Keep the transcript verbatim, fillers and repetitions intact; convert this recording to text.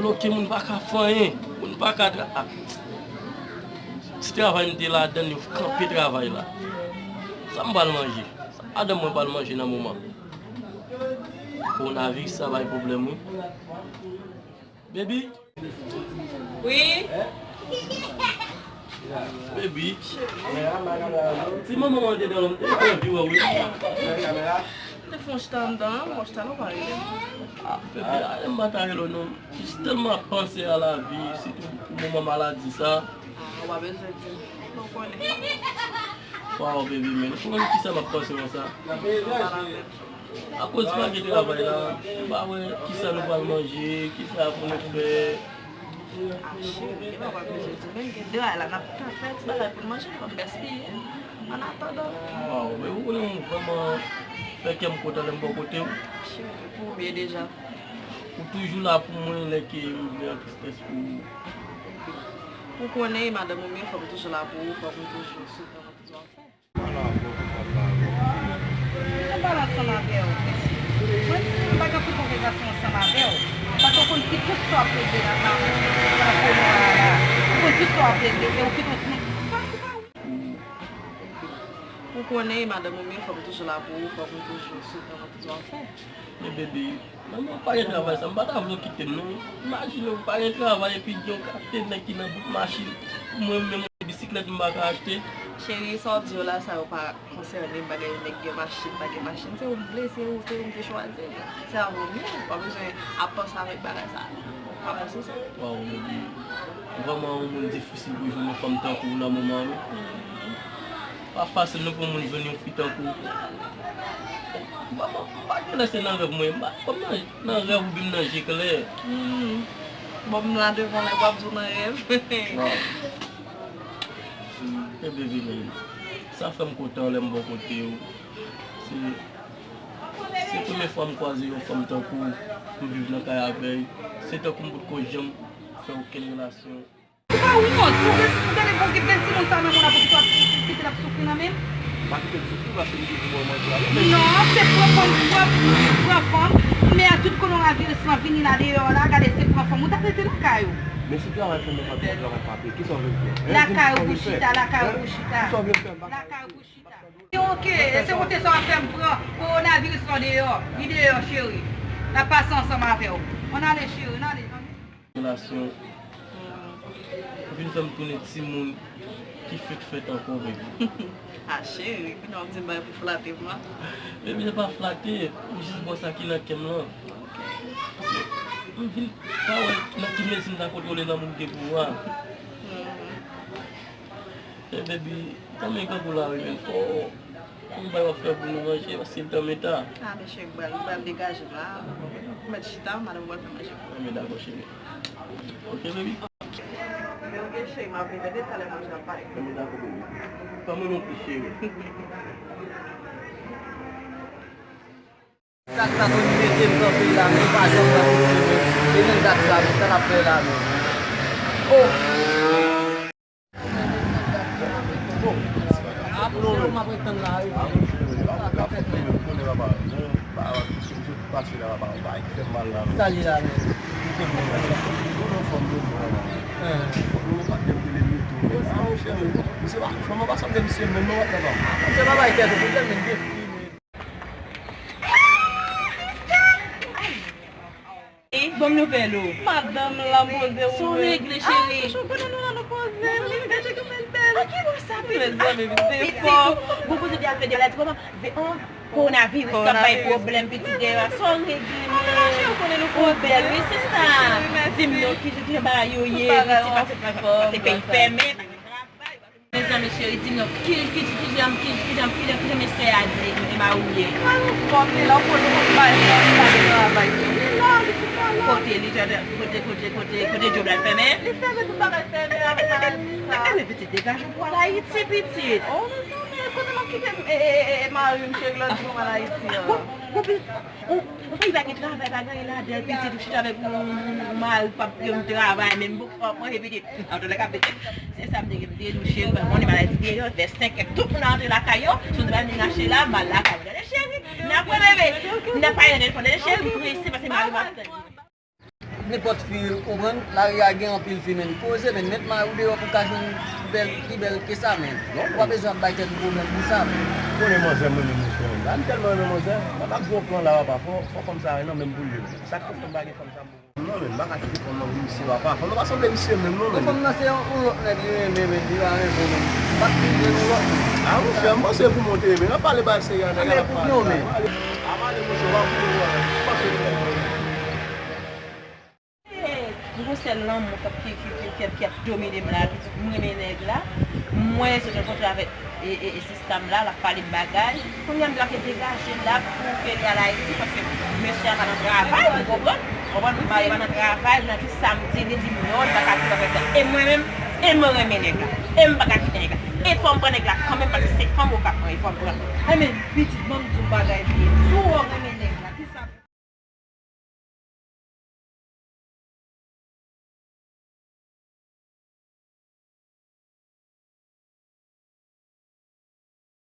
Bloke, moun pa ka fè anyen. Moun pa ka tra-, ah. Ti travay m te ladan, yo kanpe travay la. Sa m pral manje? Sa madanm mwen pral manje nan moman? Kowonaviris sa bay pwoblèm, wi. Baby. Wi. Baby. Ti manman mwen te dòmi, te anvi wè w wi. Te fè yon chita anndan, yon chita nan pale. Ah, baby, ale m pa ta rele w non. Jis tèlman ap panse a lavi, sitou pou moman maladi sa. Ah, ou pa bezwen di m. Ou konnen. Wow, baby, men. Ou konnen kisa m ap panse konsa? Ou pa la menm. Akoz pa gen travay la, m pa wè kisa nou pral manje, kisa pou nou fè. Ah, cheri, e pa pa bezwen di, men gen de bagay la, n ap ta fè ti bagay pou n manje, n ap gaspiye. An atandan. Wow, men ou konnen ou vrèman fè kè m kontan lè m bò kote w. Cheri, pou ou byen deja. Ou toujou la pou mwen lè ke m vle an tristès pou ou. Ou konnen, e madanm ou m ye, fòk m toujou la pou ou, fòk m toujou soutni w nan tout sa w ap fè. Mwen pale ansanm avè w. Mwen di m pa gen pou konvèsasyon ansanm avè w. Paske w konn ki tout sa w ap regle nan, nan, nan kounye a la. Ou konn tout sa w ap regle, e ou kite yon timoun. Ou konnen, e madanm ou m ye, fòk m toujou la pou ou, fòk m toujou soutni w nan tout sa w ap fè. Men baby, manman, pa gen travay sa, m pa ta vle w kite m non. Imajine w pa gen travay epi gen yon kantite nèg ki nan bout machin. Mwen menm, yon bisiklèt m pa ka achte. Cheri, sa w di yo la, sa yo pa konsène m, bagay nèg gen machin, pa gen machin. Se ou m vle, se ou, se ou m te chwazi. Se avè w m ye, ou pa bezwen ap panse avèk bagay sa. Pa panse sa. Waw, baby. Vrèman, yon moun difisil pou jwenn yon fanm tankou w nan moman an, wi. Pa fasil non pou moun jwenn yon fi tankou w. Mwen, mwen, m pa gen lè se nan rèv mwen, m pa, kòm nan, nan rèv ou byen nan je klè. Hmm. Bon, m la devan lè w ap di w nan rèv. Wow. Ebyen, vini. Sa fè m kontan lè m bò kote w. Se, se premye fwa m kwaze yon fanm tankou w, m viv nan kay avè l. Se tankou m potko janm fè okenn relasyon. Ou pa wont? Ou gen, ou tande bon gen bèl timoun sa nan men w la pou kite w ap, kite l ap soufri nan men l? M pa kite l soufri paske m toujou ba w manje a. Non, se pran fanm, pran, pran fanm. Men a tout kowonaviris lan vini la deyò la, gade se pran fanm. Ou t ap rete lakay ou. Men si travay fèmen pa travay pa peye, kisa w vle m fè? Lakay ou pou chita, lakay ou pou chita. Kisa w vle m fè? Lakay ou pou chita. Ok, e se kote sa w ap fè m pran kowonaviris lan deyò. Li deyò, cheri. N ap pase ansanm avè w. Ann ale, cheri, ann ale, ann ale. Relasyon. Ou vin fè m tounen timoun ki fèk fèt ankò, baby. Ah, cheri, kounye a w ap di m bagay pou flate m la. Baby, se pa flate, ou jis ba w sa ki nan kè m lan. Paske m vin pa wè nan ki medsin ta kontwole lanmou m gen pou ou a. E baby, tanmen kankou la wi, men fò yon bagay w ap fè pou nou manje, paske l tanmen ta. Ah, men cheri, m pral, m pral degaje m la. Ou mèt chita, madanm ou pral fè manje pou ou. Anben, dakò, cheri. Ok, baby. Men ok, cheri, m ap vin tande talè manje ap pare. Anben, dakò, baby. Tanmen non plis, cheri. Dat sa konn mete m kanpe la, men pa janm pran sou mwen. E menm dat sa, men sa n ap fè la menm? Oh! Bon, ap se m ap ret tann la, wi. Sa li la menm? Misye pa bay tèt ou pwoblèm, men gen. Bon nouvèl ou. Madanm la poze ou. Sa w regle, cheri? Ah, ou konnen nou la, nou poze. Wi, deja kòman l bèl. A ki bò sa, pitit? Mezanmi, pitit, fò. Bon, kote de afè de la, di kòman, ve, an, kowonaviris k ap bay pwoblèm, pitit, deyò a. Sa w regle, men? Ou bèl, wi, sista. Di m non, ki, ki jan bagay yo ye, pitit, pase, pase peyi fèmen, pa gen travay. Mezanmi cheri, di m non, ki, ki, ki, ki jan, ki, ki jan, ki jan, ki jan mesye a di, e ba ou ye? Mwen nou fòm, li la, ou konnen nou bay fòm, li pa gen travay. Li la, li tout pa la. Kote li, kote, kote, kote, kote djòb la fèmen? Li fèmen, tout bagay fèmen avèk maladi sa. Ebyen pitit, degaje w pou al Ayiti, pitit. Oh, non, non, men kote m ap kite, e, e, e, e, mari m, cheri, lòt jou m al Ayiti an. Bon, bon, bon, pi, on, on peyi pa gen travay, pa gen anyen ladan l, pitit, ou chita avèk yon, yon, yon mari k p ap yon travay, menm bòkò w ap manje, pitit. Antouka, pitit, se sa m te gen pou te di w, cheri, pa konnen maladi deyò, vè senkè, tout moun rantre lakay yo, si w te pa vin achte la, m al lakay mwen. Tande, cheri, n ap wè, bebe, n ap pale nan telefòn, tande, cheri, m prese, paske mari m ap tann. Nenpòt fi, ou konprann, lari a gen anpil fi, men poze, men met mari w deyò pou w ka jwenn bèl, pi bèl ke sa, men. Ou pa bezwen ap bay tèt ou pwoblèm pou sa, men. Konnen manzè mwen menm, mesye, men. Ba m tèlman renmen manzè, m ap gwo plan la, papa, fò, fò fanm sa nan menm pou l ye, men. Sa k fè m pa gen fanm sa, m non, men, m pa ka kite fanm nan pou misye, papa. Fanm nan pa sanble misye menm, non, men. Fanm nan se yon, yon lòt nèg li renmen, men, li pa renmen, men. M pa t vin jwenn yon lòt, men. A, monchè, m panse pou monte, men. N ap pale bagay serye a, nèg la ap pale. Non, men. A pale, monchè, w ap fou, w ap fou. M gon sèl lanmou k ap, ki, ki, ki, ki, ki ap domine m la, ki di m renmen nèg la. Mwen sot rankontre avèk e, e, e sista m la, l ap pale m bagay. Kounye a m di l ap degaje l la pou ke li al Ayiti, paske mesye a pa nan travay, ou konprann? Konprann? Mari pa nan travay, nan ki sa m di, li di m non, li pa ka viv avèk sa. E mwen menm, e m renmen nèg la. E m pa ka kite nèg la. E fò m pran nèg la kanmenm, paske se fanm ou ka pran, e fò m pran. Enben, pitit, ban m di w bagay byen.